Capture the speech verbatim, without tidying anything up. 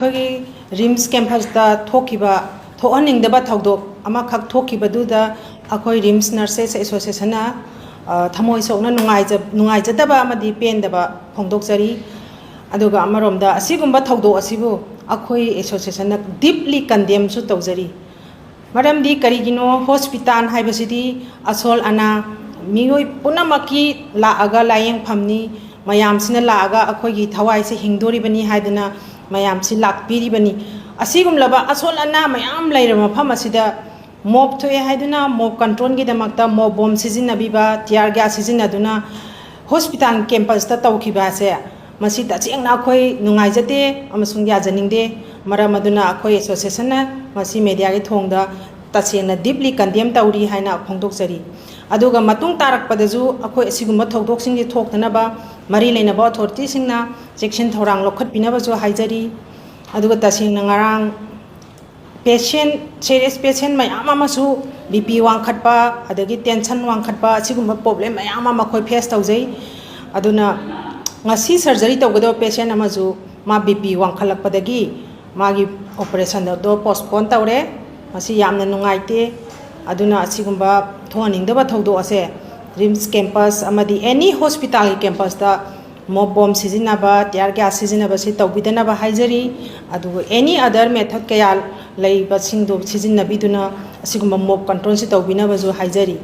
ꯑꯩꯈꯣꯏꯒꯤ ꯔꯤꯝꯁ ꯀꯦꯝꯄꯁꯇ ꯊꯣꯛꯈꯤꯕ, ꯊꯣꯛꯍꯟꯅꯤꯡꯗꯕ ꯊꯧꯗꯣꯛ ꯑꯃꯈꯛ ꯊꯣꯛꯈꯤꯕꯗꯨꯗ ꯑꯩꯈꯣꯏ ꯔꯤꯝꯁ ꯅꯔꯁꯦꯁ ꯑꯦꯁꯣꯁꯤꯌꯦꯁꯟꯅ, ꯑ, ꯊꯃꯣꯏ ꯁꯣꯛꯅ ꯅꯨꯡꯉꯥꯏꯖ-, ꯅꯨꯡꯉꯥꯏꯖꯗꯕ ꯑꯃꯗꯤ ꯄꯦꯟꯗꯕ ꯐꯣꯡꯗꯣꯛꯆꯔꯤ꯫ ꯑꯗꯨꯒ ꯑꯃꯔꯣꯝꯗ ꯑꯁꯤꯒꯨꯝꯕ ꯊꯧꯗꯣꯛ ꯑꯁꯤꯕꯨ ꯑꯩꯈꯣꯏ ꯑꯦꯁꯣꯁꯤꯌꯦꯁꯟꯅ ꯗꯤꯞꯂꯤ ꯀꯟꯗꯦꯝꯁꯨ ꯇꯧꯖꯔꯤ꯫ ꯃꯔꯝꯗꯤ ꯀꯔꯤꯒꯤꯅꯣ, ꯍꯣꯁꯄꯤꯇꯥꯜ ꯍꯥꯏꯕꯁꯤꯗꯤ ꯑꯁꯣꯜ ꯑꯅꯥ ꯃꯤꯑꯣꯏ ꯄꯨꯝꯅꯃꯛꯀꯤ ꯂꯥꯛꯑꯒ ꯂꯥꯏꯌꯦꯡꯐꯝꯅꯤ꯫ ꯃꯌꯥꯝꯁꯤꯅ ꯂꯥꯛꯑꯒ ꯑꯩꯈꯣꯏꯒꯤ ꯊꯋꯥꯏꯁꯦ ꯍꯤꯡꯗꯣꯔꯤꯕꯅꯤ ꯍꯥꯏꯗꯅ ꯃꯌꯥꯝꯁꯤ ꯂꯥꯛꯄꯤꯔꯤꯕꯅꯤ꯫ ꯑꯁꯤꯒꯨꯝꯂꯕ ꯑꯁꯣꯜ ꯑꯅꯥ ꯃꯌꯥꯝ ꯂꯩꯔꯕ ꯃꯐꯝ ꯑꯁꯤꯗ ꯃꯣꯞ ꯊꯣꯛꯑꯦ ꯍꯥꯏꯗꯨꯅ ꯃꯣꯞ ꯀꯟꯇ꯭ꯔꯣꯜꯒꯤꯗꯃꯛꯇ ꯃꯣꯞ ꯕꯣꯝ ꯁꯤꯖꯤꯟꯅꯕꯤꯕ, ꯇꯤꯌꯥꯔ ꯒ꯭ꯌꯥꯁ ꯁꯤꯖꯤꯟꯅꯗꯨꯅ ꯍꯣꯁꯄꯤꯇꯥꯜ ꯀꯦꯝꯄꯁꯇ ꯇꯧꯈꯤꯕ ꯑꯁꯦ, ꯃꯁꯤ ꯇꯁꯦꯡꯅ ꯑꯩꯈꯣꯏ ꯅꯨꯡꯉꯥꯏꯖꯗꯦ ꯑꯃꯁꯨꯡ ꯌꯥꯖꯅꯤꯡꯗꯦ꯫ ꯃꯔꯝ ꯑꯗꯨꯅ ꯑꯩꯈꯣꯏ ꯑꯦꯁꯣꯁꯤꯌꯦꯁꯟꯅ ꯃꯁꯤ ꯃꯦꯗꯤꯌꯥꯒꯤ ꯊꯣꯡꯗ ꯇꯁꯦꯡꯅ ꯗꯤꯞꯂꯤ ꯀꯟꯗꯦꯝ ꯇꯧꯔꯤ ꯍꯥꯏꯅ ꯐꯣꯡꯗꯣꯛꯆꯔꯤ꯫ ꯑꯗꯨꯒ ꯃꯇꯨꯡ ꯇꯥꯔꯛꯄꯗꯁꯨ ꯑꯩꯈꯣꯏ ꯑꯁꯤꯒꯨꯝꯕ ꯊꯧꯗꯣꯛꯁꯤꯡꯁꯤ ꯊꯣꯛꯇꯅꯕ ꯃꯔꯤ ꯂꯩꯅꯕ ꯑꯣꯊꯣꯔꯤꯇꯤꯁꯤꯡꯅ ꯆꯦꯛꯁꯤꯟ ꯊꯧꯔꯥꯡ ꯂꯧꯈꯠꯄꯤꯅꯕꯁꯨ ꯍꯥꯏꯖꯔꯤ꯫ ꯑꯗꯨꯒ ꯇꯁꯦꯡꯅ ꯉꯔꯥꯡ ꯄꯦꯁꯦꯟ, ꯁꯦꯔꯤꯌꯁ ꯄꯦꯁꯦꯟ ꯃꯌꯥꯝ ꯑꯃꯁꯨ, ꯕꯤ ꯄꯤ ꯋꯥꯡꯈꯠꯄ, ꯑꯗꯒꯤ ꯇꯦꯟꯁꯟ ꯋꯥꯡꯈꯠꯄ, ꯑꯁꯤꯒꯨꯝꯕ ꯄ꯭ꯔꯣꯕ꯭ꯂꯦꯝ ꯃꯌꯥꯝ ꯑꯃ ꯑꯩꯈꯣꯏ ꯐꯦꯁ ꯇꯧꯖꯩ꯫ ꯑꯗꯨꯅ ꯉꯁꯤ ꯁꯔꯖꯔꯤ ꯇꯧꯒꯗꯕ ꯄꯦꯁꯦꯟ ꯑꯃꯁꯨ ꯃꯥ ꯕꯤ ꯄꯤ ꯋꯥꯡꯈꯠꯂꯛꯄꯗꯒꯤ ꯃꯥꯒꯤ ꯑꯣꯄꯔꯦꯁꯟ ꯑꯗꯣ ꯄꯣꯁꯄꯣꯟ ꯇꯧꯔꯦ꯫ ꯃꯁꯤ ꯌꯥꯝꯅ ꯅꯨꯡꯉꯥꯏꯇꯦ꯫ ꯑꯗꯨꯅ ꯑꯁꯤꯒꯨꯝꯕ ꯊꯣꯛꯍꯟꯅꯤꯡꯗꯕ ꯊꯧꯗꯣꯛ ꯑꯁꯦ ꯔꯤꯝꯁ ꯀꯦꯝꯄꯁ ꯑꯃꯗꯤ ꯑꯦꯅꯤ ꯍꯣꯁꯄꯤꯇꯥꯜꯒꯤ ꯀꯦꯝꯄꯁꯇ ꯃꯣꯞ ꯕꯣꯝ ꯁꯤꯖꯤꯟꯅꯕ, ꯇꯤꯌꯥꯔ ꯒ꯭ꯌꯥꯁ ꯁꯤꯖꯤꯟꯅꯕꯁꯤ ꯇꯧꯕꯤꯗꯅꯕ ꯍꯥꯏꯖꯔꯤ꯫ ꯑꯗꯨꯒ ꯑꯦꯅꯤ ꯑꯗꯔ ꯃꯦꯊꯠ ꯀꯌꯥ ꯂꯩꯕꯁꯤꯡꯗꯣ ꯁꯤꯖꯤꯟꯅꯕꯤꯗꯨꯅ ꯑꯁꯤꯒꯨꯝꯕ ꯃꯣꯞ ꯀꯟꯇ꯭ꯔꯣꯜꯁꯤ ꯇꯧꯕꯤꯅꯕꯁꯨ ꯍꯥꯏꯖꯔꯤ꯫